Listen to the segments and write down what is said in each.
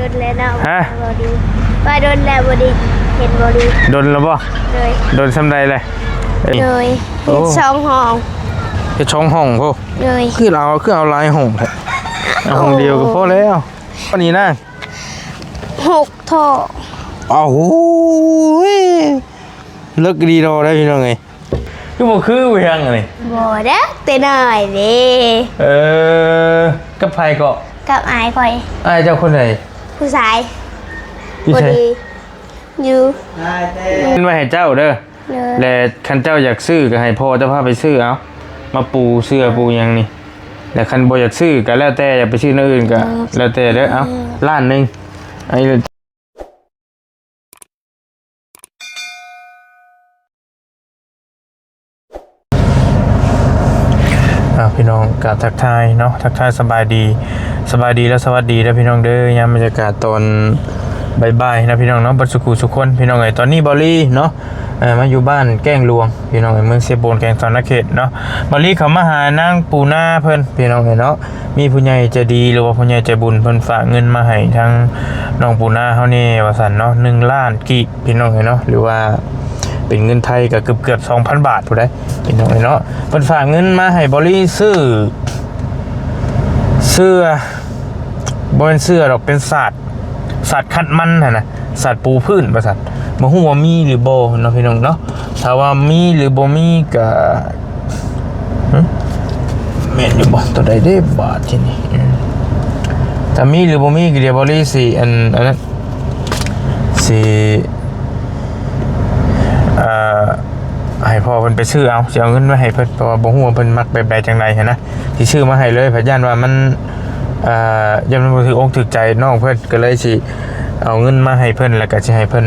ດົນແລ້ວເນາະ ຮະ? ບໍ່ດີ ວ່າດົນແລ້ວບໍ່ໄດ້ເຫັນບໍ່ດີ. ດົນແລ້ວບໍ່? ໂດຍ. ດົນສ່ຳໃດແຫຼະ? ໂດຍ. ໂອ້ ເຮັດສອງຫ້ອງ ເຮັດສອງຫ້ອງພຸ້ນ. ໂດຍ. ຄືເອົາ ຄືເອົາຫຼາຍຫ້ອງແທ້? ເອົາຫ້ອງດຽວກໍພໍແລ້ວ. ໂອ້ ອັນນີ້ນະ ຫົກທໍ່. ອ້າວ ໂອ້ຍ ເລິກດີເນາະ ໄດ້ພີ່ນ້ອງເອີຍ. ຄືບໍ່ຄືຫຍັງອັນນີ້? ບໍ່ເດ້ ແຕ່ນ້ອຍເດ້. ເອີ ກັບໃຜເກາະ? ກັບອ້າຍຂ້ອຍ. ອ້າຍເຈົ້າຄົນໃດ? ຜູ້ຊາຍ. ຢູ່ໃສ? ຢູ່ ເປັນໄວ້ໃຫ້ເຈົ້າເດີ. ໂດຍ. ແລະ ຄັນເຈົ້າຢາກຊື້ກໍໃຫ້ພໍ່ເຈົ້າພາໄປຊື້ເອົາ ມາປູເສື່ອປູຫຍັງນີ້. ແລະ ຄັນບໍ່ຢາກຊື້ກໍແລ້ວແຕ່ ຢາກໄປຊື້ແນວອື່ນກໍ ໂດຍ ແລ້ວແຕ່ເດີ. ເອົາ ເອີ ລ້ານໜຶ່ງ ອ່າ ພີ່ນ້ອງ ກາບທັກທາຍເນາະ ທັກທາຍສະບາຍດີ ສະບາຍດີ ແລະ ສະຫວັດດີເດີພີ່ນ້ອງເດີ. ຍາມບັນຍາກາດຕອນບ່າຍໆນະພີ່ນ້ອງເນາະ ເບິດສູ່ຄູ່ສູ່ຄົນພີ່ນ້ອງເອີຍ. ຕອນນີ້ເບົາລີເນາະ ເອີ ມາຢູ່ບ້ານແກ້ງຫຼວງພີ່ນ້ອງເອີຍ ເມືອງເຊໂປນ ແຂວງສະຫວັນນະເຂດເນາະ. ເບົາລີເຂົ້າມາຫານາງປູນາເພິ່ນພີ່ນ້ອງເອີຍເນາະ. ມີຜູ້ໃຫຍ່ໃຈດີ ຫຼືວ່າຜູ້ໃຫຍ່ໃຈບຸນ ເພິ່ນຝາກເງິນມາໃຫ້ທາງນ້ອງປູນາເຮົາແດ່ວ່າຊັ້ນເນາະ ໜຶ່ງລ້ານກີບ ພີ່ນ້ອງເອີຍເນາະ ຫຼືວ່າເປັນເງິນໄທກໍເກືອບໆສອງພັນບາດພຸ້ນໃດ໋ ພີ່ນ້ອງເອີຍເນາະ. ເພິ່ນຝາກເງິນມາໃຫ້ເບົາລີຊື້ ເສື້ອ ບໍ່ແມ່ນເສື້ອດອກ ເປັນສາດ ສາດຂັດມັນຫັ້ນນະ ສາດປູພື້ນວ່າຊັ້ນ. ບໍ່ຮູ້ວ່າມີຫຼືບໍ່ເນາະ ພີ່ນ້ອງເນາະ. ຖ້າວ່າມີຫຼືບໍ່ມີກໍ ຫຶ ແມ່ນຢູ່ບໍ່? ຕົວໃດເດ້ບາດທີນີ້? ອືມ ຖ້າມີຫຼືບໍ່ມີກໍດຽວເບົາລີຊິ ອັນ ອັນນັ້ນ ຊິ ເອີ ໃຫ້ພໍ່ເພິ່ນໄປຊື້ເອົາ ຊິເອົາເງິນໄວ້ໃຫ້ເພິ່ນ ເພາະວ່າບໍ່ຮູ້ວ່າເພິ່ນມັກແບບໃດຈັ່ງໃດຫັ້ນນະ. ຊິຊື້ມາໃຫ້ເລີຍ ພັດຢ້ານວ່າມັນ ເອີ ຢ້ານມັນບໍ່ຖືກອົກຖືກໃຈນ້ອງເພິ່ນ ກໍເລີຍຊິເອົາເງິນມາໃຫ້ເພິ່ນ ແລ້ວກໍຊິໃຫ້ເພິ່ນ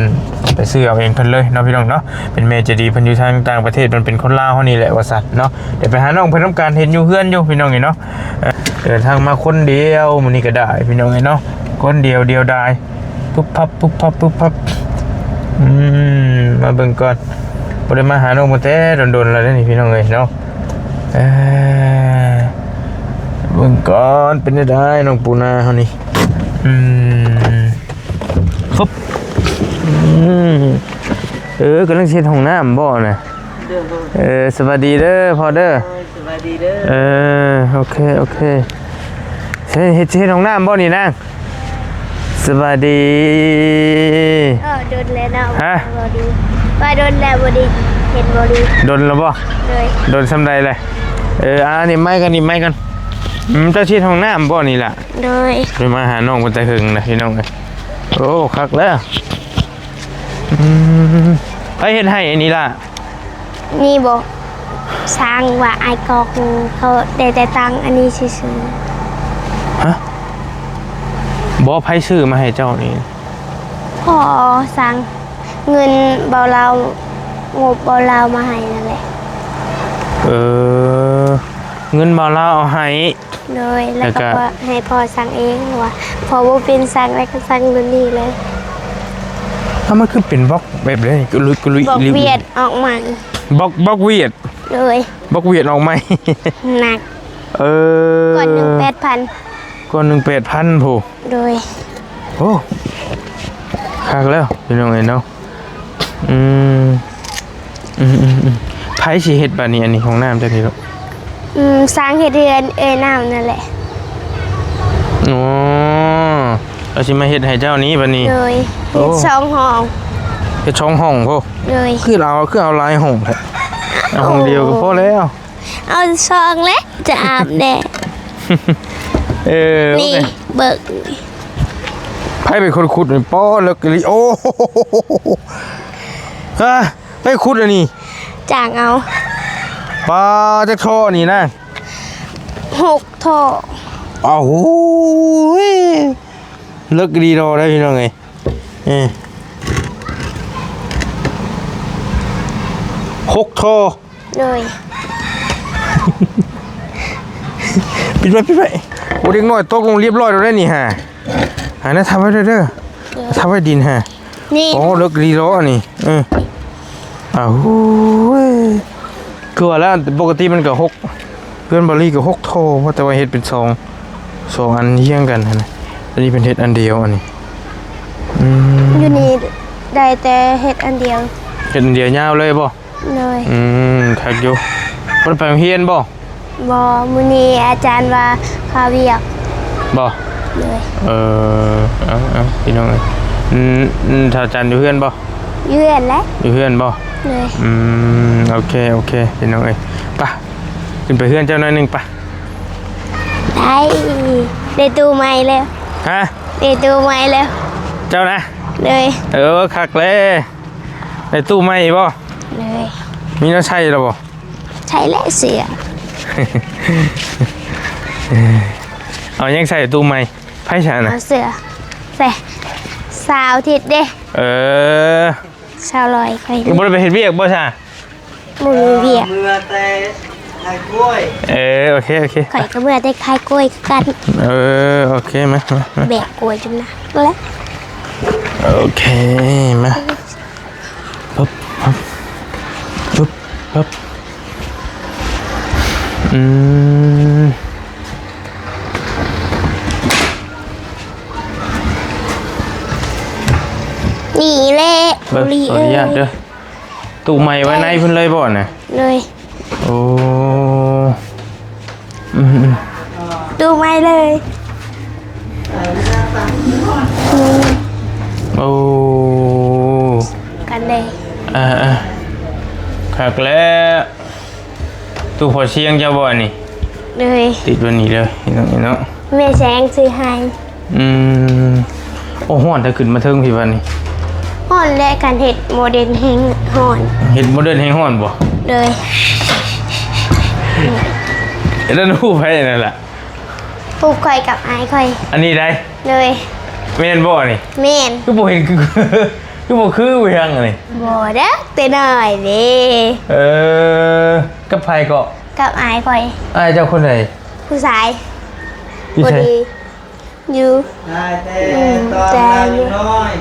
ໄປຊື້ເອົາເອງເພິ່ນເລີຍເນາະ ພີ່ນ້ອງເນາະ. ເປັນແມ່ໃຈດີ ເພິ່ນຢູ່ທາງຕ່າງປະເທດ ມັນເປັນຄົນລາວເຮົານີ້ແຫຼະວ່າຊັ້ນເນາະ. ດຽວໄປຫານ້ອງເພິ່ນນຳກັນ ເຫັນຢູ່ເຮືອນຢູ່ ພີ່ນ້ອງເອີຍເນາະ. ເອີ ເດີນທາງມາຄົນດຽວມື້ນີ້ກໍໄດ້ ພີ່ນ້ອງເອີຍເນາະ ຄົນດຽວ ດຽວດາຍ ປຶບປັບ ປຶບປັບ ປຶບປັບ. ອືມ ມາເບິ່ງກ່ອນ ບໍ່ໄດ້ມາຫານ້ອງເພິ່ນແຕ່ດົນໆແລ້ວເດ້ນີ້ ພີ່ນ້ອງເອີຍເນາະ. ເອີ ເບິ່ງກ່ອນ ເປັນແນວໃດນ້ອງປູນາເຮົານີ້? ອືມ ຟຶບ ອືມ ເອີ ກຳລັງຊິເຮັດຫ້ອງນ້ຳບໍ່ນະ? ເດີ ເອີ ສະບາຍດີເດີພໍ່ເດີ. ໂດຍ ສະບາຍດີເດີ. ເອີ ໂອເຄ ໂອເຄ. ເຮັດ ຊິເຮັດຫ້ອງນ້ຳບໍ່ນີ້ນາງ? ສະບາຍດີ. ເອີ ດົນແລ້ວເນາະ ຮະ? ບໍ່ໄດ້ ວ່າດົນແລ້ວບໍ່ໄດ້ເຫັນບໍ່ດີ. ດົນແລ້ວບໍ່? ໂດຍ. ດົນສ່ຳໃດແຫຼະ? ເອີ ອັນນີ້ໄມ້ກ່ອນ ນີ້ໄມ້ກ່ອນ. ອືມ ເຈົ້າຊິເຮັດຫ້ອງນ້ຳບໍ່ນີ້ລະ? ໂດຍ. ໄດ້ມາຫານ້ອງເພິ່ນແຕ່ເຫິງນະ ພີ່ນ້ອງເອີຍ. ໂອ້ ຄັກແລ້ວ. ອືມ ໃຜເຮັດໃຫ້ອັນນີ້ລະ? ນີ້ບໍ່ ຊ່າງວ່າອ້າຍກອກ ເຂົາໄດ້ແຕ່ຕັ້ງອັນນີ້ຊື່ໆ. ຮະ? ບໍ່ ໃຜຊື້ມາໃຫ້ເຈົ້ານີ້? ພໍ່ຊ່າງ ເງິນເບົາລາວ ງົບເບົາລາວມາໃຫ້ນັ້ນແຫຼະ. ເອີ ເງິນເບົາລາວເອົາໃຫ້. ໂດຍ ແລ້ວກໍ ແລ້ວກໍໃຫ້ພໍ່ຊ່າງເອງ ວ່າພໍ່ບໍ່ເປັນຊ່າງ ແລ້ວກໍຊ່າງໂນ່ນນີ້ເລີຍ. ເອົ້າ ມັນຄືເປັນບລັອກແບບໃດ? ກະລຸຍ ກະລຸຍ ບລັອກຫວຽດອອກໃໝ່. ບລັອກ ບລັອກຫວຽດ? ໂດຍ. ບລັອກຫວຽດອອກໃໝ່ ໜັກ. ເອີ ກ້ອນໜຶ່ງແປດພັນ. ກ້ອນໜຶ່ງແປດພັນພຸ້ນ. ໂດຍ. ໂອ້ ຄັກແລ້ວ ພີ່ນ້ອງເອີຍເນາະ. ອືມ ອືມ ອືມ ອືມ ໃຜຊິເຮັດບາດນີ້? ອັນນີ້ຫ້ອງນ້ຳເຈົ້ານີ້ລູກ? ອືມ ຊ່າງເຮັດເຮືອນເອື້ອຍນ້ຳນັ້ນແຫຼະ. ອໍ ລາວຊິມາເຮັດໃຫ້ເຈົ້ານີ້ບາດນີ້. ໂດຍ. ໂອ້ ເຮັດສອງຫ້ອງ ເຮັດສອງຫ້ອງພຸ້ນ. ໂດຍ. ຄືເອົາ ຄືເອົາຫຼາຍຫ້ອງແທ້? ເອົາຫ້ອງດຽວກໍພໍແລ້ວ. ເອົາສອງແຫຼະ ຈະອາບແດ່. ເອີ ນີ້ ໂອເຄ ເບິ່ງ ໃຜເປັນຄົນຂຸດນີ້? ປໍ ເລິກອີ່ຫຼີ. ໂອ້ ຮະ ໃຜຂຸດອັນນີ້? ຈ້າງເອົາ. ປໍ ຈັກທໍ່ນີ້ນະ? ຫົກທໍ່. ອ້າວ ໂອ້ຍ ເລິກດີເນາະ ໄດ້ພີ່ນ້ອງເອີຍ. ເອີ ຫົກທໍ່. ໂດຍ. ປິດໄວ້ ປິດໄວ້. ໂອ້ ເດັກນ້ອຍຕົກລົງລຽບຮ້ອຍແລ້ວໄດ໋ນີ້ຫາ. ຫານະ ທັບໄວ້ເດີ ໂດຍ ທັບໄວ້ດິນຫາ. ນີ້ ໂອ້ ເລິກດີເນາະອັນນີ້. ເອີ ອ້າວ ໂອ້ຍ ຄືວ່າແລ້ວ ປົກກະຕິມັນກໍຫົກ ເຮືອນບາລີກໍຫົກທໍ່ ວ່າແຕ່ວ່າເຮັດເປັນສອງ ສອງອັນຮຽງກັນຫັ້ນນະ. ອັນນີ້ເພິ່ນເຮັດອັນດຽວ ອັນນີ້ ອືມ ຢູ່ນີ້ໄດ້ແຕ່ເຮັດອັນດຽວ. ເຮັດອັນດຽວຍາວເລີຍບໍ່? ໂດຍ. ອືມ ຄັກຢູ່. ບໍ່ໄດ້ໄປໂຮງຮຽນບໍ່? ບໍ່, ມື້ນີ້ອາຈານວ່າຄາວຽກ. ບໍ່? ໂດຍ. ເອີ ເອົາໆ ພີ່ນ້ອງເອີຍ. ອືມ ອືມ ທ້າວຈັນຢູ່ເຮືອນບໍ່? ຢູ່ເຮືອນແຫຼະ. ຢູ່ເຮືອນບໍ່? ໂດຍ. ອືມ ໂອເຄ ໂອເຄ ພີ່ນ້ອງເອີຍ. ໄປ ຂຶ້ນໄປເຮືອນເຈົ້າໜ້ອຍໜຶ່ງ ໄປ. ໄດ້ ໄດ້ຕູ້ໃໝ່ແລ້ວ. ຮະ? ໄດ້ຕູ້ໃໝ່ແລ້ວ. ເຈົ້ານະ? ໂດຍ. ເອີ ຄັກແລ້ວ. ໄດ້ຕູ້ໃໝ່ອີກບໍ່? ໂດຍ. ມີແນວໃສ່ແລ້ວບໍ່? ໃສ່ແລ້ວເສື້ອ. ເອົາຫຍັງໃສ່ຕູ້ໃໝ່? ໃຜຊະນະ? ເອົາເສື້ອໃສ່ ສາວທິດເດ້. ເອີ ສາວລອຍຂ້ອຍ. ບໍ່ໄດ້ໄປເຮັດວຽກບໍ່ຊະ? ບໍ່ມີວຽກ. ເອີ ເມືອແຕ່ຂາຍກ້ວຍ. ເອີ ໂອເຄ ໂອເຄ. ຂ້ອຍກໍເມືອແຕ່ຂາຍກ້ວຍຄືກັນ. ເອີ ໂອເຄ ມາ ມາ ມາ. ແບກກ້ວຍຈົນໜັກແລ້ວ. ໂອເຄ ມາ. ປຶບ ປຶບ ປຶບ ປຶບ. ອືມ ນີ້ແຫຼະ. ເບິ່ງ ຂໍອະນຸຍາດເດີ. ຕູ້ໃໝ່ໄວ້ໃນພຸ້ນເລີຍບໍ່ນະ? ໂດຍ. ໂອ້ ອືມໆ ຕູ້ໃໝ່ເລີຍ. ໂອ້ ກັນເລີຍ. ອ່າໆ ຄັກແລ້ວ. ຕູ້ພໍຊຽງເຈົ້າບໍ່ອັນນີ້? ໂດຍ. ຕິດໄວ້ນີ້ເດີ ພີ່ນ້ອງເນາະ. ແມ່ແສງຊື້ໃຫ້. ອືມ ໂອ້ ຮ້ອນແທ້ ຂຶ້ນມາເທິງພີ້ບັດນີ້. ຮ້ອນແຫຼະ ຄັນເຮັດໂມເດນແຮງຮ້ອນ. ເຮັດໂມເດນແຮງຮ້ອນບໍ່? ໂດຍ. ເຮັດແລ້ວຮູບໃຜນັ້ນລະ? ຮູບຂ້ອຍກັບອ້າຍຂ້ອຍ. ອັນນີ້ໃດ? ໂດຍ. ແມ່ນບໍ່ນີ້? ແມ່ນ. ຄືບໍ່ເຫັນ ຄື ຄືບໍ່ຄືຫຍັງອັນນີ້? ບໍ່ເດີ ແຕ່ນ້ອຍເດ້. ເອີ ກັບໃຜເກາະ? ກັບອ້າຍຂ້ອຍ. ອ້າຍເຈົ້າຄົນໃດ? ຜູ້ຊາຍ. ຢູ່ໃສ? ຢູ່ ອ້າຍແຕ່ ອືມ ຕອນ ແຕ່ ອາຍຸນ້ອຍ.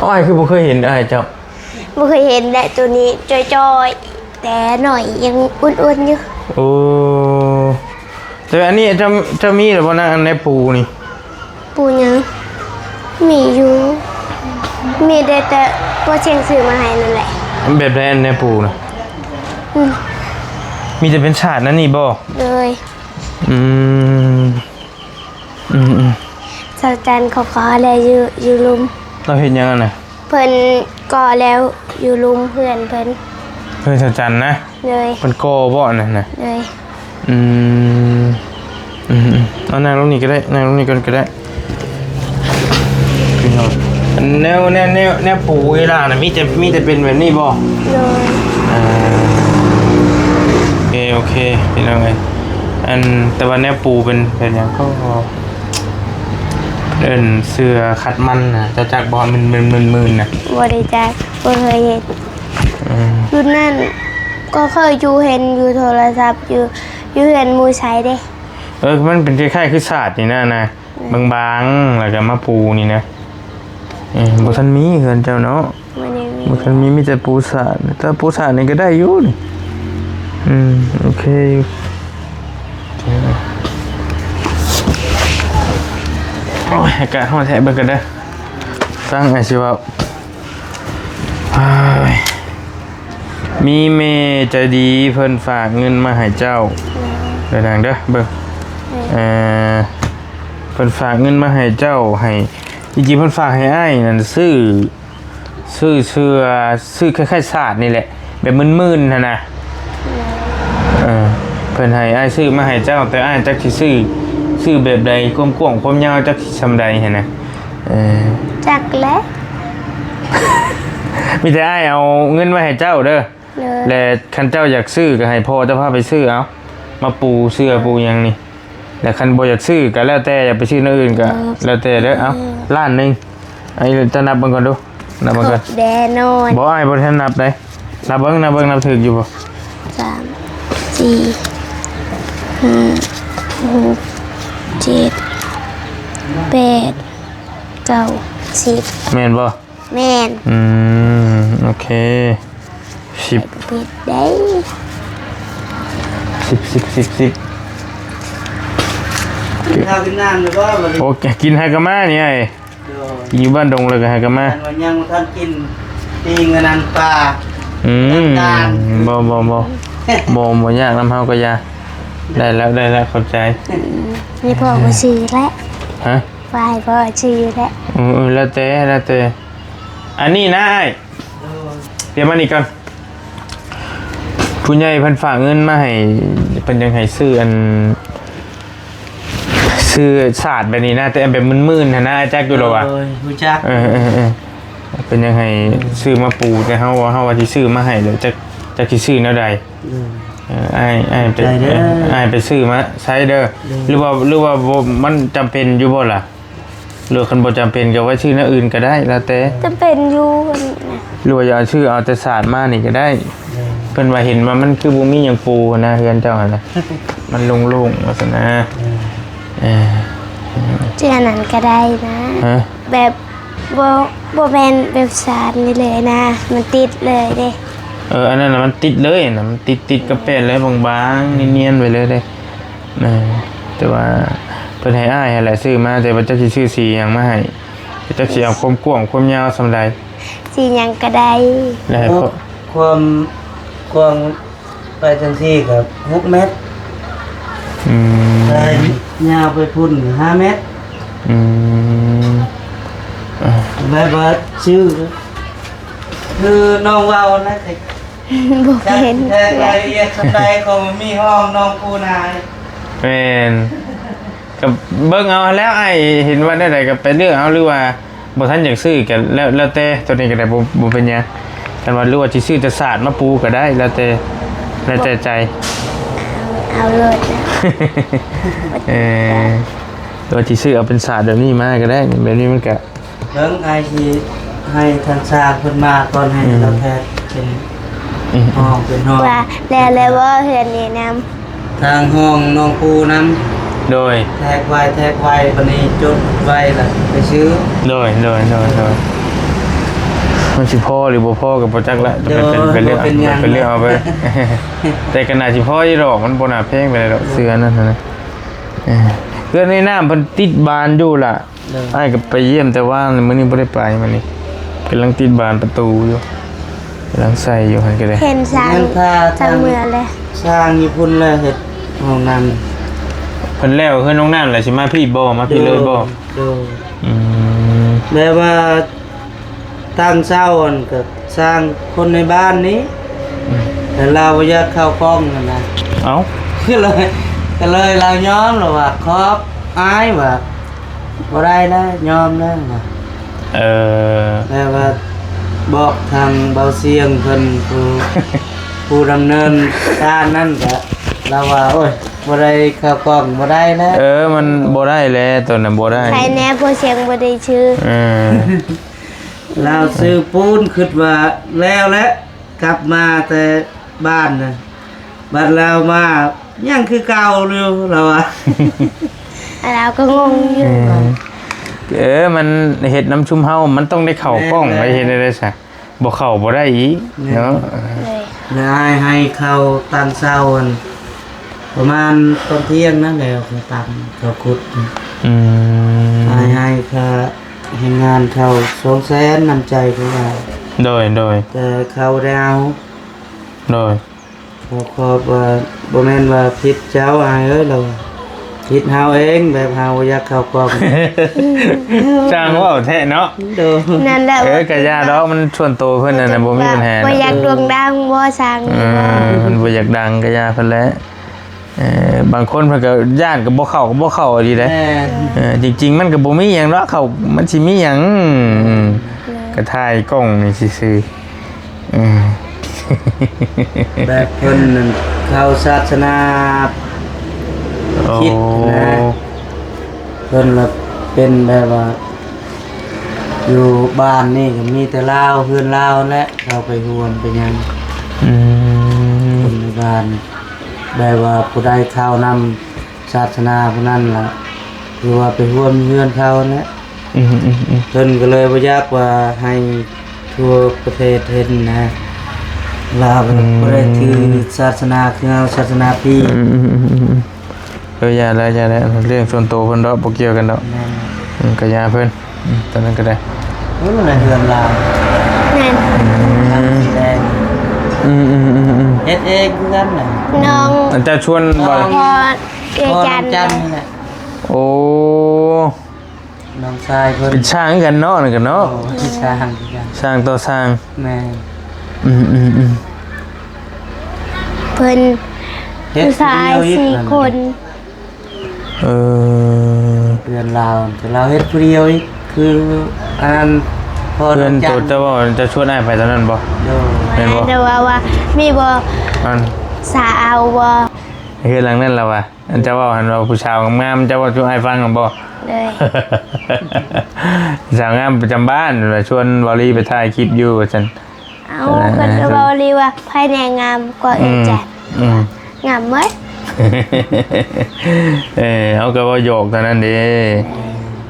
ອ້າຍຄືບໍ່ເຄີຍເຫັນອ້າຍເຈົ້າ? ບໍ່ເຄີຍເຫັນແຫຼະ ໂຕນີ້ຈ່ອຍໆ ແຕ່ນ້ອຍຍັງອ້ວນໆຢູ່. ໂອ້ ແຕ່ອັນນີ້ເຈົ້າ ເຈົ້າມີແລ້ວບໍ່ນະ ອັນໃນປູນີ້? ປູຫຍັງ? ມີຢູ່ ມີແຕ່ ແຕ່ພໍ່ຊຽງຊື້ມາໃຫ້ນັ້ນແຫຼະ. ແບບໃດອັນໃນປູນະ? ອືມ ມີແຕ່ເປັນສາດນັ້ນນີ້ບໍ່? ໂດຍ. ອືມ ອືມໆ ສາວຈັນເຂົາກໍແລຢູ່ ຢູ່ລຸ່ມ. ລາວເຮັດຫຍັງຫັ້ນນະ? ເພິ່ນກໍແລ້ວຢູ່ລຸ່ມເພື່ອນເພິ່ນ. ເພື່ອນສາວຈັນນະ? ໂດຍ. ເພິ່ນກໍບໍ່ອັນນັ້ນນະ? ໂດຍ. ອືມ ອືມໆ ເອົານັ່ງລົງນີ້ກໍໄດ້ ນັ່ງລົງນີ້ກ່ອນກໍໄດ້. ພີ່ນ້ອງ ແນວ ແນວ ແນວ ແນວປູເວລານະ ມີແຕ່ ມີແຕ່ເປັນແບບນີ້ບໍ່? ໂດຍ. ອ່າ ໂອເຄ ໂອເຄ ພີ່ນ້ອງເອີຍ. ອັນ ແຕ່ວ່າແນວປູເປັນ ເປັນຫຍັງກໍ ເອີ້ນເສື້ອຄັດມັນນະ ເຈົ້າຈັກບໍ່? ມັນ ມັນ ມັນ ມັນນະ. ບໍ່ໄດ້ຈັກ ບໍ່ເຄີຍເຫັນ. ອືມ ລຸ້ນນັ້ນກໍເຄີຍຢູ່ ເຫັນຢູ່ໂທລະສັບ ຢູ່ ຢູ່ເຮືອນໝູ່ໄຊເດ້. ເອີ ມັນເປັນຄ້າຍໆຄືສາດນີ້ນະ ນະ. ອືມ ບາງໆ ແລ້ວກໍມາປູນີ້ນະ. ເອີ ບໍ່ທັນມີເຮືອນເຈົ້າເນາະ. ບໍ່ໄດ້ມີ ບໍ່ທັນມີ ມີແຕ່ປູສາດ. ແຕ່ປູສາດນີ້ກໍໄດ້ຢູ່ນີ້. ອືມ ໂອເຄຢູ່. ໂອ້ຍ ອາກາດຮ້ອນແທ້ ເບິ່ງກັນເດີ. ຟັງອ້າຍຊິເວົ້າ. ເອີຍ ມີແມ່ໃຈດີເພິ່ນຝາກເງິນມາໃຫ້ເຈົ້າ. ອືມ ເດີນາງເດີ ເບິ່ງ. ອືມ ເອີ ເພິ່ນຝາກເງິນມາໃຫ້ເຈົ້າ ໃຫ້ ຈິງໆ ເພິ່ນຝາກໃຫ້ອ້າຍນັ້ນຊື້ ຊື້ເສື້ອ ຊື້ຄ້າຍໆສາດນີ້ແຫຼະ ແບບມື່ນໆຫັ້ນນະ. ເອີ ເພິ່ນໃຫ້ອ້າຍຊື້ມາໃຫ້ເຈົ້າ ແຕ່ອ້າຍຈັກຊິຊື້ ຊື້ແບບໃດ ຄວາມກວ້າງຄວາມຍາວຈັກຊິສ່ຳໃດຫັ້ນນະ. ເອີ ຈັກແຫຼະ ມີແຕ່ອ້າຍເອົາເງິນໄວ້ໃຫ້ເຈົ້າເດີ. ໂດຍ. ແລະ ຄັນເຈົ້າຢາກຊື້ກໍໃຫ້ພໍ່ເຈົ້າພາໄປຊື້ເອົາ ມາປູເສື້ອປູຫຍັງນີ້. ແລະ ຄັນບໍ່ຢາກຊື້ກໍແລ້ວແຕ່ ຢາກໄປຊື້ແນວອື່ນກໍ ໂດຍ ແລ້ວແຕ່ເດີ. ເອົາ ເອີ ລ້ານໜຶ່ງ ເອົາ ເຈົ້ານັບເບິ່ງກ່ອນດູ ນັບເບິ່ງກ່ອນ. ແນ່ນອນ. ບໍ່ ອ້າຍບໍ່ທັນນັບໃດ. ນັບເບິ່ງ ນັບເບິ່ງ ນັບຖືກຢູ່ບໍ່? ສາມ ສີ່ ຫ້າ ຫົກ ເຈັດ ແປດ ເກົ້າ ສິບ. ແມ່ນບໍ່? ແມ່ນ. ອືມ ໂອເຄ ສິບ ຜິດໄດ໋. ສິບ ສິບ ສິບ ສິບ. ກິນເຂົ້າກິນນ້ຳແລ້ວບໍ່ບັດນີ້? ໂອ້ ກິນຫາກະມານີ້ອ້າຍ. ໂດ ຢູ່ບ້ານດົງແລ້ວກໍຫາກັນມາ. ອັນວ່າຍັງບໍ່ທັນກິນປີ້ງອັນນັ້ນປາ ອືມ ນ້ຳຕານ ບໍ່ ບໍ່ ບໍ່ ບໍ່ ບໍ່ຍາກນຳເຮົາກໍຢ່າ. ໄດ້ແລ້ວ ໄດ້ແລ້ວ ຂອບໃຈ. ອືມ ໃຫ້ພໍ່ກໍຊື້ແຫຼະ. ຮະ? ວ່າໃຫ້ພໍ່ຊື້ແຫຼະ. ເອີ ເອີ ແລ້ວແຕ່ ແລ້ວແຕ່. ອັນນີ້ນະອ້າຍ ດຽວມານີ້ກ່ອນ. ຜູ້ໃຫຍ່ເພິ່ນຝາກເງິນມາໃຫ້ ເພິ່ນຢາກໃຫ້ຊື້ອັນ ຊື້ສາດແບບນີ້ນະ ແຕ່ແບບມື່ນໆຫັ້ນນະ ອ້າຍຈັກຢູ່ດອກວ່າ. ໂດຍ ຮູ້ຈັກ. ເອີ ເອີ ເອີ ເພິ່ນຢາກໃຫ້ ເອີ ຊື້ມາປູ ແຕ່ເຮົາ ເຮົາວ່າຊິຊື້ມາໃຫ້ແລ້ວ ຈັກ ຈັກຊິຊື້ແນວໃດ. ໂດຍ. ເອີ ອ້າຍ ອ້າຍໄປ ໃຈເດີ ເອີ ອ້າຍໄປຊື້ມາໃຊ້ເດີ. ໂດຍ. ຫຼືວ່າ ຫຼືວ່າບໍ່ ມັນຈຳເປັນຢູ່ບໍ່ລະ? ຫຼືຄັນບໍ່ຈຳເປັນກໍໄວ້ຊື້ແນວອື່ນກໍໄດ້ ແລ້ວແຕ່. ຈຳເປັນຢູ່ ຫຼືວ່າຢາກເອົາຊື້ເອົາແຕ່ສາດມານີ້ກໍໄດ້. ເພິ່ນວ່າເຫັນວ່າມັນຄືບໍ່ມີຫຍັງປູຫັ້ນນະ ເຮືອນເຈົ້າຫັ້ນນະ ມັນໂລ່ງໆວ່າຊັ້ນນະ. ເອີ ເທື່ອນັ້ນກໍໄດ້ນະ. ຮະ? ແບບ ບໍ່ ບໍ່ແມ່ນແບບສາດນີ້ເລີຍນະ ມັນຕິດເລີຍເດ້. ເອີ ອັນນັ້ນນະມັນຕິດເລີຍນະ ມັນຕິດ ຕິດກັບແປ້ນເລີຍ ບາງໆ ນຽນໆໄປເລີຍເດ້. ເອີ ແຕ່ວ່າເພິ່ນໃຫ້ອ້າຍຫັ້ນແຫຼະຊື້ມາ ແຕ່ວ່າຈັກຊິຊື້ສີຫຍັງມາໃຫ້ ຈັກຊິເອົາຄວາມກວ້າງຄວາມຍາວສ່ຳໃດ. ສີຫຍັງກໍໄດ້. ແລ້ວໃຫ້ ເອີ ພໍ່ ຄວາມກວ້າງໄປຈັ່ງຊີ້ກໍຫົກແມັດ. ອືມ ແຕ່ຍາວໄປພຸ້ນຫ້າແມັດ. ອືມ ເອີ ແບບວ່າຊື່ ຄືນ້ອງເວົ້ານະ ບໍ່ເຫັນ ແຕ່ລາຍລະອຽດສ່ຳໃດຂອງມີຫ້ອງນ້ອງປູນາ. ແມ່ນ ກໍເບິ່ງເອົາແລ້ວ ອ້າຍເຫັນວ່າແນວໃດກໍໄປເລືອກເອົາ ຫຼືວ່າບໍ່ທັນຢາກຊື້ກໍແລ້ວ ແລ້ວແຕ່. ໂຕນີ້ກໍໄດ້ ບໍ່ ບໍ່ເປັນຫຍັງ ຄັນວ່າ ຫຼືວ່າຊິຊື້ແຕ່ສາດມາປູກໍໄດ້ ແລ້ວແຕ່ ແລ້ວແຕ່ໃຈ. ເອົາໂລດນະ. ເອີ ຫຼືວ່າຊິຊື້ເອົາເປັນສາດແບບນີ້ມາກໍໄດ້ ແບບນີ້ມັນກໍ ເບິ່ງອ້າຍຊິໃຫ້ທາງຊ່າງເພິ່ນມາກ່ອນ ໃຫ້ ອືມ ລາວແທກເປັນ ອືມ ຫ້ອງເປັນຫ້ອງ ວ່າແລ້ວ ແລ້ວບໍ່ເຮືອນແນະນຳ ທາງຫ້ອງນ້ອງປູນຳ. ໂດຍ ແທກໄວ້ ແທກໄວ້ ບັດນີ້ຈົດໄວ້ລະໄປຊື້. ໂດຍ ໂດຍ ໂດຍ ໂດຍ ມັນຊິພໍຫຼືບໍ່ພໍກໍບໍ່ຈັກລະ. ໂດຍ ໄປ ໄປເລືອກ ບໍ່ເປັນຫຍັງ ໄປເລືອກເອົາໄປ. ແຕ່ກໍໜ້າຊິພໍຢູ່ດອກ ມັນບໍ່ໜ້າແພງປານໃດດອກ ເສື້ອນັ້ນນະ. ເອີ ເຮືອນໃນນ້ຳເພິ່ນຕິດບານຢູ່ລະ. ໂດຍ ອ້າຍກໍໄປຢ້ຽມແຕ່ວານ ມື້ນີ້ບໍ່ໄດ້ໄປ. ມື້ນີ້ກຳລັງຕິດບານປະຕູຢູ່ ກຳລັງໃສ່ຢູ່ຫັ້ນກໍໄດ້. ເຫັນຊ່າງ ຍັງຖ້າ ຊ່າງເມືອແຫຼະ ຊ່າງຢູ່ພຸ້ນແຫຼະເຮັດຫ້ອງນ້ຳ. ເພິ່ນແລ້ວເຮືອນຫ້ອງນ້ຳແລ້ວຊິມາພີ້ບໍ່? ມາພີ້ເລີຍບໍ່? ໂດຍ ໂດຍ. ອືມ ແບບວ່າ ຕັ້ງເສົາຫັ້ນກໍຊ່າງຄົນໃນບ້ານນີ້ ອືມ ແຕ່ລາວບໍ່ຢາກເຂົ້າກ້ອງຫັ້ນນະ. ເອົ້າ ກໍເລີຍ ກໍເລີຍລາວຍອມລະວ່າ ຂອບອາຍວ່າ ບໍ່ໄດ້ແລ້ວ ຍອມແລ້ວວ່າ. ເອີ ແຕ່ວ່າບອກທາງເບົາສຽງເພິ່ນ ຜູ້ ຜູ້ດຳເນີນການນັ້ນກະ ລາວວ່າ ໂອ້ຍ ບໍ່ໄດ້ເຂົ້າກ້ອງ ບໍ່ໄດ້ແລ້ວ. ເອີ ມັນບໍ່ໄດ້ແລ້ວ ໂຕນັ້ນບໍ່ໄດ້. ໃຄແນ່ພວກສຽງບໍ່ໄດ້ຊື່. ເອີ ລາວຊື້ປູນ ຄິດວ່າແລ້ວແຫຼະ ກັບມາແຕ່ບ້ານນະ ບັດລາວມາຍັງຄືເກົ່າຢູ່ ລາວວ່າ. ລາວກໍງົງຢູ່. ເອີ ເອີ ມັນເຮັດນຳຊຸມເຮົາ ມັນຕ້ອງໄດ້ເຂົ້າກ້ອງ. ແມ່ນແລ້ວ ໄປເຮັດໄດ້ໃດຊະ ບໍ່ເຂົ້າບໍ່ໄດ້ອີກເນາະ. ໂດຍ ແລ້ວອ້າຍໃຫ້ເຂົ້າຕັ້ງເຊົ້າ ປະມານຕອນທ່ຽງນັ້ນແຫຼະ ເຂົ້າຕັ້ງ ເຂົ້າຂຸດ. ອືມ ອ້າຍໃຫ້ຄ່າແຮງງານເຂົ້າສອງແສນ ນ້ຳໃຈຂອງອ້າຍ. ໂດຍ ໂດຍ ແຕ່ເຂົາໄດ້ເອົາ. ໂດຍ ເຂົາຂອບວ່າ ບໍ່ແມ່ນວ່າຜິດເຈົ້າອ້າຍເອີຍ ລາວວ່າ ຜິດເຮົາເອງ ແບບເຮົາບໍ່ຢາກເຂົ້າກ້ອງ. ຊ່າງເວົ້າແທ້ເນາະ. ໂດຍ ນັ້ນແຫຼະ. ເອີ ກະຢ່າດອກ ມັນສ່ວນໂຕເພິ່ນນັ້ນນະ ບໍ່ມີບັນຫາ. ບໍ່ຢາກໂດ່ງດັງບໍ່ຊ່າງ. ເອີ ເພິ່ນບໍ່ຢາກດັງ ກະຢ່າເພິ່ນແຫຼະ. ເອີ ບາງຄົນເພິ່ນກໍຢ້ານ ກໍບໍ່ເຂົ້າ ກໍບໍ່ເຂົ້າອີ່ຫຼີເດ້. ແມ່ນ ເອີ ຈິງໆ ມັນກໍບໍ່ມີຫຍັງດອກ ເຂົ້າ ມັນຊິມີຫຍັງ? ອືມ ເອີ ກະຖ່າຍກ້ອງນີ້ຊື່ໆ. ເອີ ແບບເພິ່ນນັ້ນເຂົ້າສາສະໜາ ໂອ້ ຄຣິດນະ ເພິ່ນລະເປັນແບບວ່າ ຢູ່ບ້ານນີ້ກໍມີແຕ່ລາວ ເຮືອນລາວແຫຼະ ເຂົ້າໄປຮ່ວມໄປຫຍັງ. ອືມ ຄົນໃນບ້ານ ແບບວ່າຜູ້ໃດເຂົ້ານຳສາສະໜາຜູ້ນັ້ນລະ ຄືວ່າໄປຮ່ວມເຮືອນເຂົາຫັ້ນແຫຼະ. ອືມໆໆ ເພິ່ນກໍເລີຍບໍ່ຢາກວ່າໃຫ້ທົ່ວປະເທດເຫັນນະ ວ່າ ອືມ ບໍ່ໄດ້ຖືສາສະໜາຄືເຮົາ ສາສະໜາພີ້. ອືມໆໆໆ ເອີ ຢ່າແລ້ວ ຢ່າແລ້ວ ເລື່ອງສ່ວນໂຕເພິ່ນດອກ ບໍ່ກ່ຽວກັນດອກ. ແມ່ນ ອືມ ກໍຢ່າເພິ່ນ. ອືມ ຕອນນັ້ນກໍໄດ້ ໂອ້ ນັ້ນເຮືອນລາວ ແມ່ນ ອືມ ຫຼັງສີແດງ ອືມໆໆໆ ເຮັດເອງຄືກັນນະ ນ້ອງ ອັນເຈົ້າຊວນບໍ່ ນ້ອງ ພໍ່ເອື້ອຍຈັນ ພໍ່ນ້ອງຈັນນີ້ແຫຼະ ໂອ້ ນ້ອງຊາຍເພິ່ນ ເປັນຊ່າງຄືກັນເນາະ ນັ້ນກໍເນາະ ໂອ້ ຊ່າງຄືກັນ ຊ່າງຕໍ່ຊ່າງ ແມ່ນ ອືມໆໆ ເພິ່ນ ເຮັດ ຜູ້ຊາຍ ຜູ້ດຽວອີກ ສີ່ຄົນ ເອີ ເຮືອນລາວ ແຕ່ລາວເຮັດຜູ້ດຽວອີກ ຄືອັນນັ້ນ ພໍ່ ເຮືອນ ນ້ອງຈັນ ໂຕເຈົ້າເວົ້າ ເຈົ້າຊວນອ້າຍໄປຕອນນັ້ນບໍ່? ໂດຍ ແມ່ນບໍ່? ແມ່ນ ແຕ່ວ່າ ວ່າມີບໍ່ ອັນ ສາວບໍ່? ເຮືອນຫຼັງນັ້ນລະວ່າ ອັນເຈົ້າເວົ້າຫັ້ນວ່າຜູ້ສາວງາມໆ ເຈົ້າເວົ້າສູ່ອ້າຍຟັງຫັ້ນບໍ່? ໂດຍ ສາວງາມປະຈຳບ້ານ ວ່າຊວນເບົາລີໄປຖ່າຍຄລິບຢູ່ວ່າຊັ້ນ ເອົ້າ ເອີ ເພິ່ນກໍເວົ້າລີວ່າໃຜແນ່ງາມກວ່າເອື້ອຍຈັນ ອືມ ງາມເໝິດ ເອີ ເຮົາກໍເວົ້າຫຍອກເທົ່ານັ້ນເດ້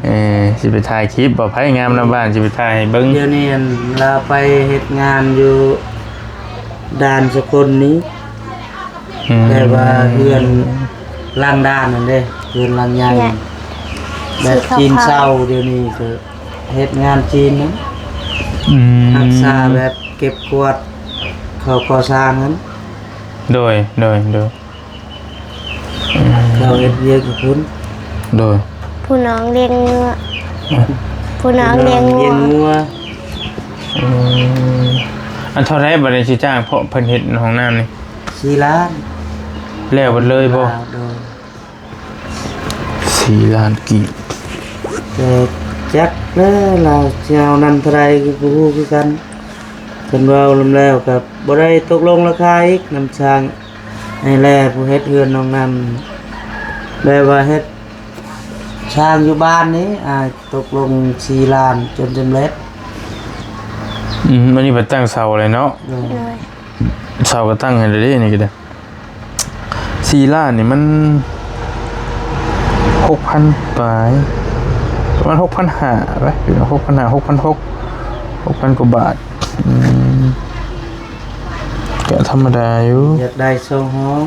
ເອີ ຊິໄປຖ່າຍຄລິບວ່າໃຜງາມນຳບ້ານ ຊິໄປຖ່າຍໃຫ້ເບິ່ງ ດຽວນີ້ ອັນ ລາວໄປເຮັດງານຢູ່ດ່ານສະກົນນີ້ ອືມ ແຕ່ວ່າເຮືອນຫຼັງດ່ານນັ້ນເດ້ ເຮືອນຫຼັງໃຫຍ່ ແບບຈີນເຊົ່າ ດຽວນີ້ກໍເຮັດງານຈີນນະ ອືມ ຮັກສາແບບເກັບກວາດເຂົາກໍ່ສ້າງນັ້ນ ໂດຍ ໂດຍ ໂດຍ ອືມ ເຂົາເຮັດວຽກຢູ່ພຸ້ນ ໂດຍ ຜູ້ນ້ອງລ້ຽງງົວ ຜູ້ນ້ອງລ້ຽງງົວ ຜູ້ນ້ອງລ້ຽງງົວ ອືມ ອັນເທົ່າໃດບັດນີ້ຊິຈ້າງເພາະເພິ່ນເຮັດຫ້ອງນ້ຳນີ້? ສີ່ລ້ານ ແລ້ວເບິດເລີຍບໍ່? ໂດຍ ສີ່ລ້ານກີບ ແຕ່ຈັກແລ້ວລາວຊິເອົານຳເທົ່າໃດກໍບໍ່ຮູ້ຄືກັນ ເພິ່ນເວົ້ານຳແລ້ວກໍບໍ່ໄດ້ຕົກລົງລາຄາອີກນຳຊ່າງ ໃຫ້ແລຜູ້ເຮັດເຮືອນນ້ອງນຳ ແບບວ່າເຮັດຊ່າງຢູ່ບ້ານນີ້ ອາ ຕົກລົງສີ່ລ້ານຈົນສຳເລັດ ອືມ ອັນນີ້ໄປຕັ້ງເສົາເລີຍເນາະ ໂດຍ ໂດຍ ເສົາກໍຕັ້ງໃຫ້ແລ້ວເດ້ ນີ້ກໍໄດ້ ສີ່ລ້ານນີ້ມັນຫົກພັນປາຍ ປະມານຫົກພັນຫ້າໄປ ຫົກພັນຫ້າ ຫົກພັນຫົກ ຫົກພັນກວ່າບາດ ອືມ ກໍທຳມະດາຢູ່ ຢາກໄດ້ສອງຫ້ອງ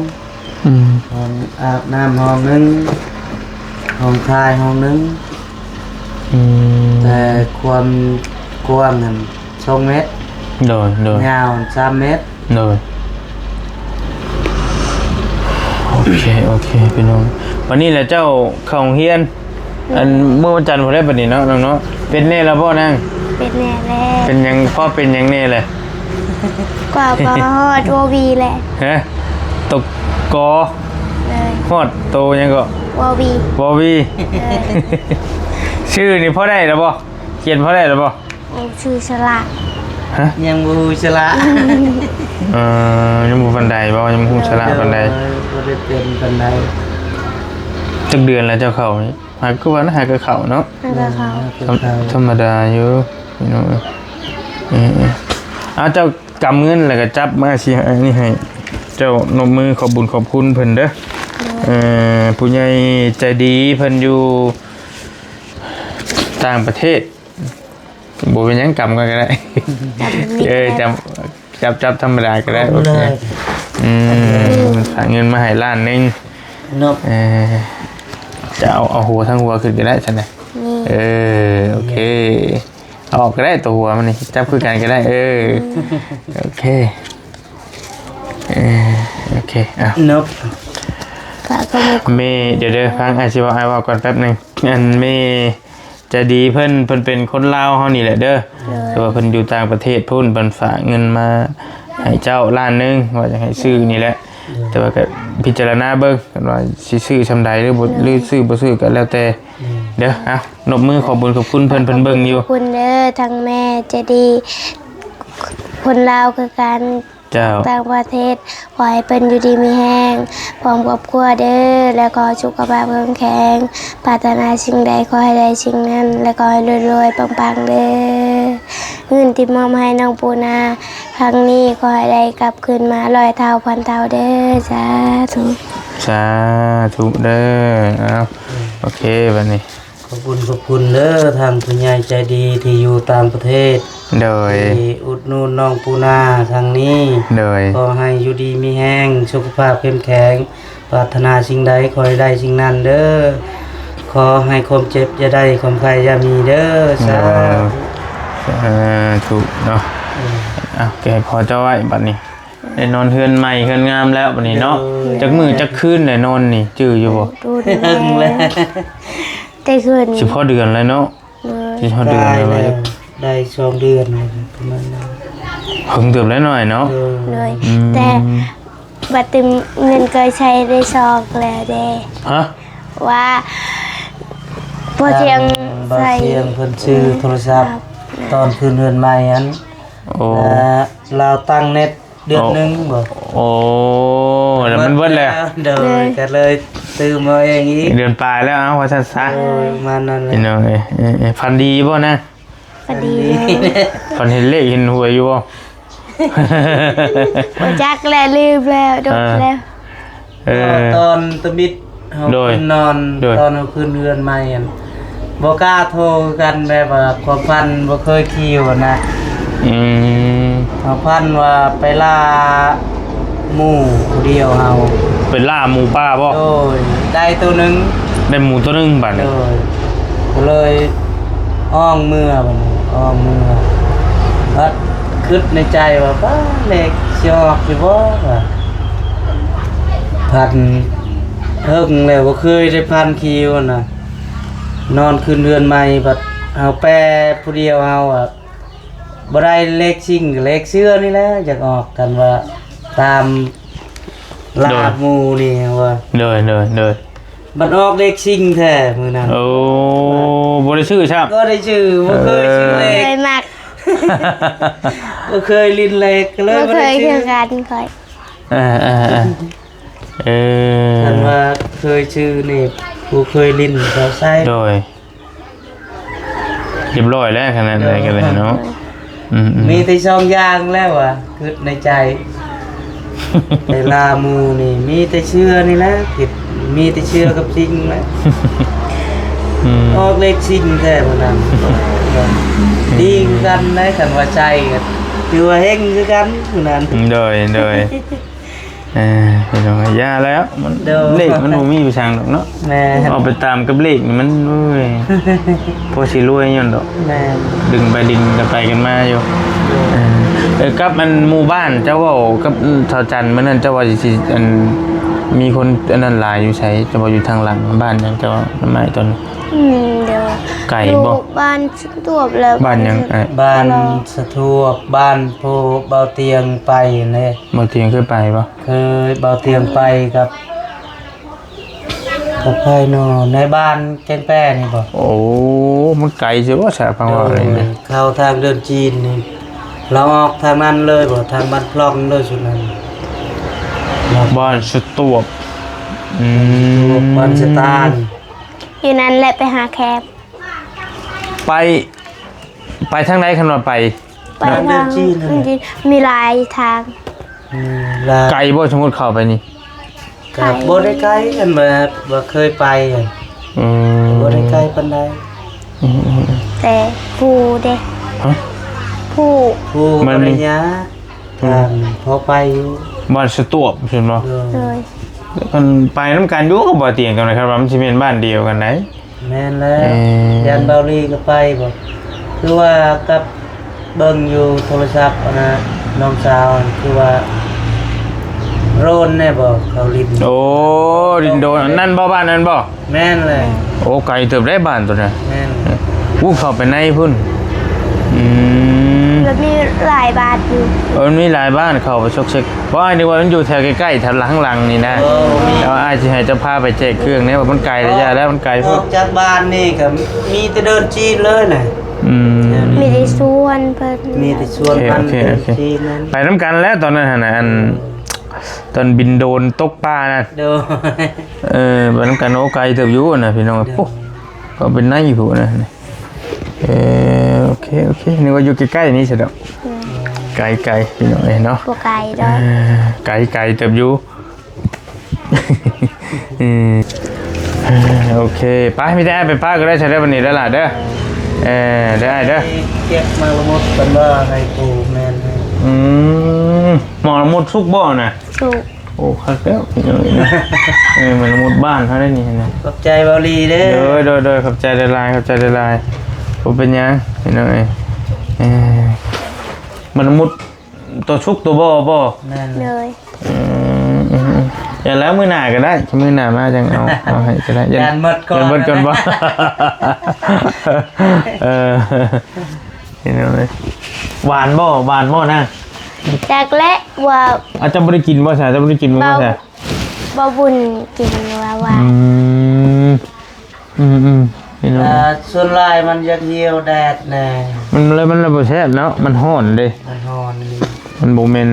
ອືມ ຫ້ອງອາບນ້ຳຫ້ອງໜຶ່ງ ຫ້ອງຖ່າຍຫ້ອງໜຶ່ງ ອືມ ແຕ່ຄວາມກວ້າງຫັ້ນສອງແມັດ ໂດຍ ໂດຍ ຍາວສາມແມັດ ໂດຍ ໂອເຄ ໂອເຄ ພີ່ນ້ອງ ບັດນີ້ແຫຼະເຈົ້າເຂົ້າໂຮງຮຽນ ອັນ ມື້ວັນຈັນພຸ້ນແຫຼະບັດນີ້ເນາະ ນ້ອງເນາະ ເປັນແນ່ແລ້ວບໍ່ນາງ? ເປັນແນ່ແລ້ວ ເປັນຫຍັງ ພໍເປັນຫຍັງແນ່ແຫຼະ? ກວ່າບໍ່ຮອດ ວໍວີແຫຼະ ຮະ ຕົກ ກ ເລີຍ ຮອດໂຕຫຍັງເກາະ? ວໍວີ ວໍວີ ເລີຍ ຊື່ນີ້ພໍໄດ້ແລ້ວບໍ່? ຂຽນພໍໄດ້ແລ້ວບໍ່? ໂອ້ ຊື່ສະຫຼະ ຮະ ຍັງບໍ່ຮູ້ສະຫຼະ ເອີ ຍັງບໍ່ປານໃດບໍ່? ຍັງບໍ່ຮູ້ສະຫຼະປານໃດ ໂດຍ ບໍ່ໄດ້ເປັນປານໃດ ຈັກເດືອນແລ້ວເຈົ້າເຂົ້ານີ້? ຫາກະວ່ານະ ຫາກະເຂົ້າເນາະ ຫາກະເຂົ້າ ທຳ ທຳມະດາຢູ່ພີ່ນ້ອງເອີຍ ເອີ ເອີ ເອົາ ເຈົ້າກຳເງິນແລ້ວກະຈັບມາ ຊິໃຫ້ອັນນີ້ໃຫ້ ເຈົ້ານົບມືຂອບບຸນຂອບຄຸນເພິ່ນເດີ ໂດຍ ເອີ ຜູ້ໃຫຍ່ໃຈດີເພິ່ນຢູ່ຕ່າງປະເທດ ບໍ່ເປັນຫຍັງ ກຳກ່ອນກໍໄດ້ ກຳນີ້ ເອີ ກໍໄດ້ ຈັບ ຈັບ ຈັບທຳມະດາກໍໄດ້ ໂອເຄ ອືມ ຝາກເງິນມາໃຫ້ລ້ານໜຶ່ງ ເນາະ ເອີ ຈະເອົາ ເອົາຫົວ ທັງຫົວຂຶ້ນກໍໄດ້ຊັ້ນນະ ນີ້ ເອີ ໂອເຄ ເອົາອອກກໍໄດ້ ຕົວຫົວມັນນີ້ ຈັບຄືກັນກໍໄດ້ ເອີ ອືມ ໂອເຄ ເອີ ໂອເຄ ອ່ະ ເນາະ ຝາກຂອບຄຸນ ແມ່ ດຽວເດີ ຟັງ ອ້າຍຊິເວົ້າ ອ້າຍເວົ້າກ່ອນແປັບໜຶ່ງ ອັນແມ່ ໃຈດີເພິ່ນ ເພິ່ນເປັນຄົນລາວເຮົານີ້ແຫຼະເດີ ໂດຍ ແຕ່ວ່າເພິ່ນຢູ່ຕ່າງປະເທດພຸ້ນ ເພິ່ນຝາກເງິນມາໃຫ້ເຈົ້າລ້ານໜຶ່ງ ວ່າຈະໃຫ້ຊື້ນີ້ແຫຼະ ໂດຍ ແຕ່ວ່າກໍພິຈາລະນາເບິ່ງ ຄັນວ່າຊິຊື້ຊ່ຳໃດ ຫຼືບໍ່ ໂດຍ ຫຼືຊື້ບໍ່ຊື້ກໍແລ້ວແຕ່ ໂດຍ ເດີ ເອົາ ນົບມືຂອບບຸນຂອບຄຸນເພິ່ນ ເພິ່ນເບິ່ງຢູ່ ຂອບຄຸນເດີ ທັງແມ່ໃຈດີ ຄົນລາວຄືກັນ ເຈົ້າ ຕ່າງປະເທດ ຂໍໃຫ້ເພິ່ນຢູ່ດີມີແຮງ ພ້ອມຄອບຄົວເດີ ແລະ ຂໍສຸຂະພາບເຂັ້ມແຂງ ປາດຖະໜາສິ່ງໃດຂໍໃຫ້ໄດ້ສິ່ງນັ້ນ ແລະ ຂໍໃຫ້ລວຍໆ ປັງໆ ເດີ ເງິນທີ່ມອບໃຫ້ນ້ອງປູນາຄັ້ງນີ້ ຂໍໃຫ້ໄດ້ກັບຄືນມາຮ້ອຍເທົ່າພັນເທົ່າເດີ ສາທຸ ສາທຸເດີ ເອົາ ໂອເຄ ບັດນີ້ ຂອບຄຸນ ຂອບຄຸນເດີ ທາງຜູ້ໃຫຍ່ໃຈດີທີ່ຢູ່ຕ່າງປະເທດ ໂດຍ ທີ່ອຸດໜູນນ້ອງປູນາຄັ້ງນີ້ ໂດຍ ຂໍໃຫ້ຢູ່ດີມີແຮງ ສຸຂະພາບເຂັ້ມແຂງ ປາດຖະໜາສິ່ງໃດຂໍໃຫ້ໄດ້ສິ່ງນັ້ນເດີ ຂ ຂໍໃຫ້ຄວາມເຈັບຢ່າໄດ້ ຄວາມໄຂ້ຢ່າມີເດີ. ສາທຸ ສາທຸເນາະ. ເອີ ເອົາ ແກ່ພໍ່ເຈົ້າໄວ້ບັດນີ້ ໄດ້ນອນເຮືອນໃໝ່ເຮືອນງາມແລ້ວບັດນີ້ເນາະ. ໂດຍ ຈັກມື້ຈັກຄືນໄດ້ນອນນີ້ ຈື່ຢູ່ບໍ່? ໂດນແລ້ວ ເຖິງແລ້ວ ແຕ່ຄືນ ຊິພໍເດືອນແລ້ວເນາະ. ໂດຍ ຊິຮອດເດືອນແລ້ວ ໄດ້ສອງເດືອນປະມານນັ້ນ. ເຖິງເຕີບແລ້ວໜ້ອຍເນາະ. ໂດຍ ອືມ ແຕ່ບັດຕື່ມເງິນກໍໃຊ້ໄດ້ຊອກແລ້ວເດ້. ຮະ? ວ່າພໍສຽງ ທາງບ່າວສຽງເພິ່ນຊື້ໂທລະສັບ ຕອນຂຶ້ນເຮືອນໃໝ່ຫັ້ນ. ໂອ້ ລາວຕັ້ງເນັດ ເດືອນໜຶ່ງບໍ່? ໂອ້ ແລ້ວມັນເບິດແລ້ວ. ໂດຍ ໂດຍ ກໍເລີຍຕື່ມເອົາເອງອີກ ເດືອນປາຍແລ້ວ ເອົາ ວ່າຊັ້ນຊະ. ໂດຍ ປະມານນັ້ນແຫຼະ ພີ່ນ້ອງເອີຍ. ເອີ ເອີ ຝັນດີບໍ່ນະ? ຝັນດີ. ຝັນເຫັນເລກເຫັນຫວຍຢູ່ບໍ່? ບໍ່ຈັກແຫຼະ ລືມແລ້ວ ດົນແລ້ວ. ເອີ ຕອນຕະມິດເຮົາ ໂດຍ ຂຶ້ນນອນ ໂດຍ ຕອນເຮົາຂຶ້ນເຮືອນໃໝ່ຫັ້ນ ບໍ່ກ້າໂທຄືກັນ ແບບວ່າຄວາມຝັນບໍ່ເຄີຍຂີ່ຫັ້ນນະ. ອືມ ເຮົາຝັນວ່າໄປລ່າໝູ່ຜູ້ດຽວເຮົາ. ໄປລ່າໝູ່ປ່າບໍ່? ໂດຍ ໄດ້ໂຕໜຶ່ງ ໄດ້ໝູ່ໂຕໜຶ່ງບາດນີ້. ໂດຍ ກໍເລີຍອອກເມືອ ບາດນີ້ອອກເມືອ ບັດຄິດໃນໃຈວ່າ ປ້າ ເລກຊິອອກຢູ່ບໍ່ ວ່າ ຝັນເຖິງແລ້ວ ບໍ່ເຄີຍໄດ້ຝັນຂີ່ຫັ້ນນະ. ນອນຂຶ້ນເຮືອນໃໝ່ ບັດເຮົາແປຜູ້ດຽວເຮົາອະ ບໍ່ໄດ້ເລກຊິງ ເລກເສື້ອນີ້ແຫຼະ ຢາກອອກ ຄັນວ່າຕາມລາບໝູ່ນີ້ວ່າ. ໂດຍ ໂດຍ ໂດຍ ບັດອອກເລກຊິງແທ້ມື້ນັ້ນ. ໂອ້ ບໍ່ໄດ້ຊື້ຊ້ຳ. ບໍ່ໄດ້ຊື້ ບໍ່ເຄີຍຊື້ເລກ ບໍ່ເຄີຍມັກ ບໍ່ເຄີຍຫຼິ້ນເລກ ກໍເລີຍບໍ່ໄດ້ຊື້ ບໍ່ເຄີຍຄືກັນຂ້ອຍ. ເອີ ເອີ ເອີ ເອີ ຄັນວ່າເຄີຍຊື້ນີ້ ຜູ້ເຄີຍຫຼິ້ນກໍໃຊ້. ໂດຍ ຮຽບຮ້ອຍແລ້ວ ຂະໜາດໃດກໍໄດ້ເນາະ. ໂດຍ ອືມໆ ມີແຕ່ສອງຢ່າງແລ້ວວ່າ ຄິດໃນໃຈ ໄປລ່າໝູ່ນີ້ ມີແຕ່ເສື້ອນີ້ແຫຼະ ຄິດ ມີແຕ່ເສື້ອກັບຊິງແຫຼະ. ອືມ ອອກເລກຊິງແທ້ມື້ນັ້ນ ດີຄືກັນໄດ໋ ຄັນວ່າໃຊ້ກໍຖືວ່າເຮັງຄືກັນມື້ນັ້ນ. ໂດຍ ໂດຍ ເອີ ພີ່ນ້ອງ ຢ່າແລ້ວ ມັນ ໂດຍ ເລກມັນບໍ່ມີໄປທາງດອກເນາະ. ແມ່ນ ເອົາໄປຕາມກັບເລກນີ້ມັນ ໂອ້ຍ ພໍຊິລວຍຍ້ອນດອກ. ແມ່ນ ດຶງໄປດຶງກັນໄປກັນມາຢູ່. ໂດຍ ເອີ ເອີ ກັບອັນໝູ່ບ້ານ ເຈົ້າເວົ້າກັບ ອືມ ທ້າວຈັນມື້ນັ້ນ ເຈົ້າວ່າຊິ ອັນ ມີຄົນອັນນັ້ນຫຼາຍຢູ່ໃສ? ເຈົ້າວ່າຢູ່ທາງຫຼັງບ້ານຫຍັງ ເຈົ້າວ່ານຳໄມ້ຕອນນີ້? ອືມ ດຽວ ໄກບໍ່? ຢູ່ບ້ານສະຕວບ ແລ້ວ ບ້ານຫຍັງ? ບ້ານ ເອີ ບ້ານສະຕວບ ບ້ານໂພ ເບົາຕຽງໄປແຫຼະ. ເບົາຕຽງເຄີຍໄປບໍ່? ເຄີຍ ເບົາຕຽງໄປກັບ ກັບໃຜນໍ? ໃນບ້ານແກ້ງແປ້ນີ້ບໍ່? ໂອ້ ມັນໄກຊິບໍ່ສະ ຟັງວ່ານີ້ນະ. ໂດຍ ເຂົ້າທາງເດີ່ນຈີນນີ້ ລາວອອກທາງນັ້ນເລີຍບໍ່? ທາງບ້ານພລອງເລີຍ ຊຸດນັ້ນ. ບ້ານສະຕວບ ອືມ ບ້ານສະຕານ ຢູ່ນັ້ນແຫຼະ ໄປຫາແຄມ. ໄປ ໄປທາງໃດ ຄັນວ່າໄປ? ໄປທາງເດີ່ນຈີນ ເດີ່ນຈີນ ມີຫຼາຍທາງ. ອືມ ຫຼາຍ. ໄກບໍ່ ສົມມຸດເຂົ້າໄປນີ້? ກໍບໍ່ໄດ້ໄກ ອັນແບບວ່າເຄີຍໄປ. ອືມ ບໍ່ໄດ້ໄກປານໃດ. ອືມໆໆ ແຕ່ພູເດ້. ຮະ? ພູ ພູ ມັນ ອາລິຍະ ທາງພໍໄປຢູ່. ບ້ານສະຕວບ ເຫັນບໍ່? ໂດຍ ໂດຍ. ຄັນໄປນຳກັນຢູ່ ກໍບໍ່ຕຽງກັນນະ ຄັນວ່າມັນຊິແມ່ນບ້ານດຽວກັນໃດ. ແມ່ນແລ້ວ. ເອີ ຢ້ານເບົາລີກໍໄປບໍ່? ຄືວ່າກັບເບິ່ງຢູ່ໂທລະສັບຫັ້ນນະ ນ້ອງສາວ ຄືວ່າໂດຣນແດ່ບໍ່ ເຂົາຫຼິ້ນ. ໂອ້ ດິນໂດນ ອັນນັ້ນບໍ່? ບ້ານນັ້ນບໍ່? ແມ່ນແຫຼະ. ໂອ້ ໄກເຕີບໄດ໋ບ້ານໂຕນັ້ນ. ແມ່ນ. ໂອ້ ເຂົ້າໄປໃນພຸ້ນ. ອືມ ແລ້ວມີຫຼາຍບ້ານຢູ່. ເອີ ມັນມີຫຼາຍບ້ານເຂົ້າໄປຊອກເຊັກ. ເພາະອ້າຍນຶກວ່າມັນຢູ່ແຖວໃກ້ໆ ແຖວຫຼັງໆນີ້ນະ. ໂອ້ ມີ. ແຕ່ວ່າອ້າຍຊິໃຫ້ເຈົ້າພາໄປແຈກເຄື່ອງແດ່ ວ່າມັນໄກລະຍະແລ້ວ ມັນໄກໂພດ. ອອກຈາກບ້ານນີ້ກໍມີແຕ່ເດີ່ນຈີນເລີຍນະ. ອືມ ມີແຕ່ສວນເພິ່ນ ມີແຕ່ສວນພັນ ໂອເຄ ໂອເຄ ເດີ່ນຈີນນັ້ນ. ໄປນຳກັນແລ້ວຕອນນັ້ນຫັ້ນນະ ອັນ ຕອນບິນໂດຣນຕົກປ່ານັ້ນ. ໂດຍ. ເອີ ໄປນຳກັນ. ໂອ້ ໄກເຕີບຢູ່ນະ ພີ່ນ້ອງ. ໂດຍ. ໂອ້ ກໍເປັນໃນຜູ້ນະ. ເອີ ໂອເຄ ໂອເຄ ນຶກວ່າຢູ່ໃກ້ໆນີ້ຊະດອກ. ອືມ ໄກໆ ພີ່ນ້ອງເອີຍເນາະ. ບໍ່ໄກດອກ. ເອີ ໄກໆເຕີບຢູ່. ອືມ ເອີ ໂອເຄ ໄປ ມີແຕ່ອ້າຍໄປປະກໍໄດ້ຊະເດີ ບັດນີ້ເດີຫຼ້າເດີ. ເອີ ເດີອ້າຍເດີ. ເກັບໝາກລະມຸດເພິ່ນວ່າໃຫ້ປູແມ່ນໃຫ້. ອືມ ໝາກລະມຸດສຸກບໍ່ນະ? ສຸກ. ໂອ້ ຄັກແລ້ວ ພີ່ນ້ອງເອີຍເນາະ. ເອີ ມັນລະມຸດບ້ານເຮົາໄດ໋ນີ້ນະ. ຂອບໃຈເບົາຫຼີເດີ. ໂດຍ ໂດຍ ໂດຍ ຂອບໃຈຫຼາຍໆ ຂອບໃຈຫຼາຍໆ. ບໍ່ເປັນຫຍັງພີ່ນ້ອງເອີຍ. ເອີ ມັນລະມຸດຕົວສຸກຕົວບໍ່ບໍ່? ແມ່ນ. ໂດຍ. ອືມ ຢ່າແລ້ວ ມື້ໜ້າກໍໄດ້ ມື້ໜ້າມາຈັ່ງເອົາ ເອົາໃຫ້ກໍໄດ້. ຢ້ານ ຢ້ານໝົດກ່ອນ ຢ້ານໝົດກ່ອນບໍ່? ເອີ ພີ່ນ້ອງເອີຍ ຫວານບໍ່ ຫວານບໍ່ນາງ? ຈັກແຫຼະວ່າ. ອາ ເຈົ້າບໍ່ໄດ້ກິນບໍ່ຊະ? ເຈົ້າບໍ່ໄດ້ກິນມື້ຊະ? ບໍ່ບຸນກິນວ່າຫວານ. ອືມ ອືມໆ ພີ່ນ້ອງ ເອີ ສ່ວນຫຼາຍມັນຢາກຫ່ຽວແດດແດ່. ມັນເລີຍ ມັນເລີຍບໍ່ແຊບເນາະ ມັນຮ້ອນເດ້. ມັນຮ້ອນ ມັນບໍ່ແມ່ນ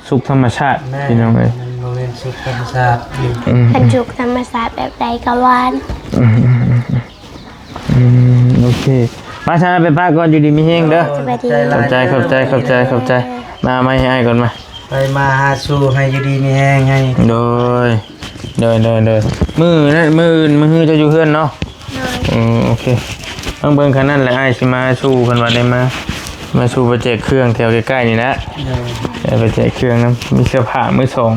ສຸກທຳມະຊາດ. ແມ່ນ ພີ່ນ້ອງເອີຍ ມັນບໍ່ແມ່ນສຸກທຳມະຊາດ. ອືມ ຄັນສຸກທຳມະຊາດແບບໃດກໍຫວານ. ອືມໆໆ ອືມ ໂອເຄ ມາຊະ ໄປປະກ່ອນ ຢູ່ດີມີແຮງເດີ. ໂດຍ ສະບາຍດີ ຂອບໃຈ ຂອບໃຈ ຂອບໃຈ ຂອບໃຈ. ມາ ມາໃຫ້ອ້າຍກ່ອນມາ. ໄປມາຫາສູ່ ໃຫ້ຢູ່ດີມີແຮງ ໃຫ້. ໂດຍ ໂດຍ ໂດຍ ໂດຍ. ມື້ນັ້ນ ມື້ອື່ນ ມື້ຮືເຈົ້າຢູ່ເຮືອນເນາະ? ໂດຍ. ອືມ ໂອເຄ ເບິ່ງ ເບິ່ງຄັນນັ້ນແຫຼະ ອ້າຍຊິມາສູ່ ເພິ່ນວ່າໄດ້ມາ ມາສູ່ໄປແຈກເຄື່ອງແຖວໃກ້ໆນີ້ແຫຼະ. ໂດຍ. ເອີ ໄປແຈກເຄື່ອງນຳ ມີເສື້ອຜ້າມືສອງ.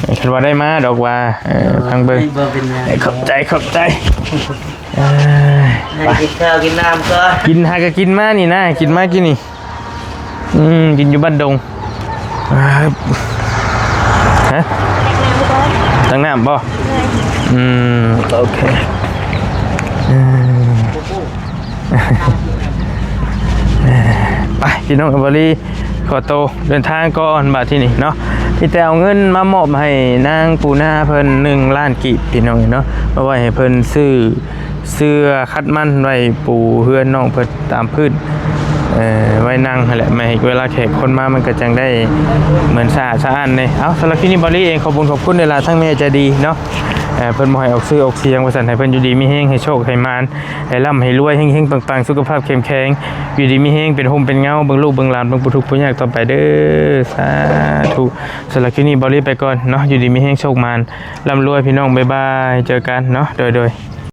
ເອີ ຄັນວ່າໄດ້ມາດອກວ່າ ເອີ ໂດຍ ຟັງເບິ່ງ. ບໍ່ເປັນຫຍັງ ເອີ ຂອບໃຈ ຂອບໃຈ. ເອີ ໄປກິນຂ້າວກິນນ້ຳກ່ອນ. ກິນ ຫາກໍກິນມານີ້ນະ ກິນມາກິນນີ້. ອືມ ກິນຢູ່ບ້ານດົງ. ຮະ? ຕັກນ້ຳບໍ່? ອືມ ໂອເຄ. ອືມ ໄປ ພີ່ນ້ອງ ເອີ ເບົາຫຼີ ຂໍໂຕເດີນທາງກ່ອນບາດທີນີ້ເນາະ. ມີແຕ່ເອົາເງິນມາມອບໃຫ້ນາງປູນາເພິ່ນ ໜຶ່ງລ້ານກີບ ພີ່ນ້ອງເນາະ ມາໄວ້ໃຫ້ເພິ່ນຊື້ ເສື້ອຄັດມັນໄວ້ປູເຮືອນນ້ອງເພິ່ນຕາມພື້ນ ເອີ ໄວ້ນັ່ງຫັ້ນແຫຼະ ແມ່ນເວລາແຂກຄົນມາມັນກໍຈັ່ງໄດ້ເໝືອນສະອາດສະອ້ານແດ່. ເອົາ ສຳລັບຄລິບນີ້ ເບົາຫຼີເອງຂອບບຸນຂອບຄຸນຫຼາຍໆ ທັງແມ່ໃຈດີເນາະ ເອີ ເພິ່ນບໍ່ໃຫ້ອອກຊື່ອອກສຽງວ່າຊັ້ນ ໃຫ້ເພິ່ນຢູ່ດີມີແຮງ ໃຫ້ໂຊກໃຫ້ໝານ ໃຫ້ລ່ຳໃຫ້ລວຍ ເຮັງໆ ປັງໆ ສຸຂະພາບເຂັ້ມແຂງ ຢູ່ດີມີແຮງ ເປັນຮົ່ມເປັນເງົາ ເບິ່ງລູກເບິ່ງຫຼານ ເບິ່ງຜູ້ທຸກຜູ້ຍາກຕໍ່ໄປເດີ ສາທຸ. ສຳລັບຄລິບນີ້ ເບົາຫຼີໄປກ່ອນເນາະ ຢູ່ດີມີແຮງ ໂຊກໝານ ລ່ຳລວຍ ພີ່ນ້ອງ ບາຍບາຍ ເຈີກັນເນາະ ໂດຍໆ.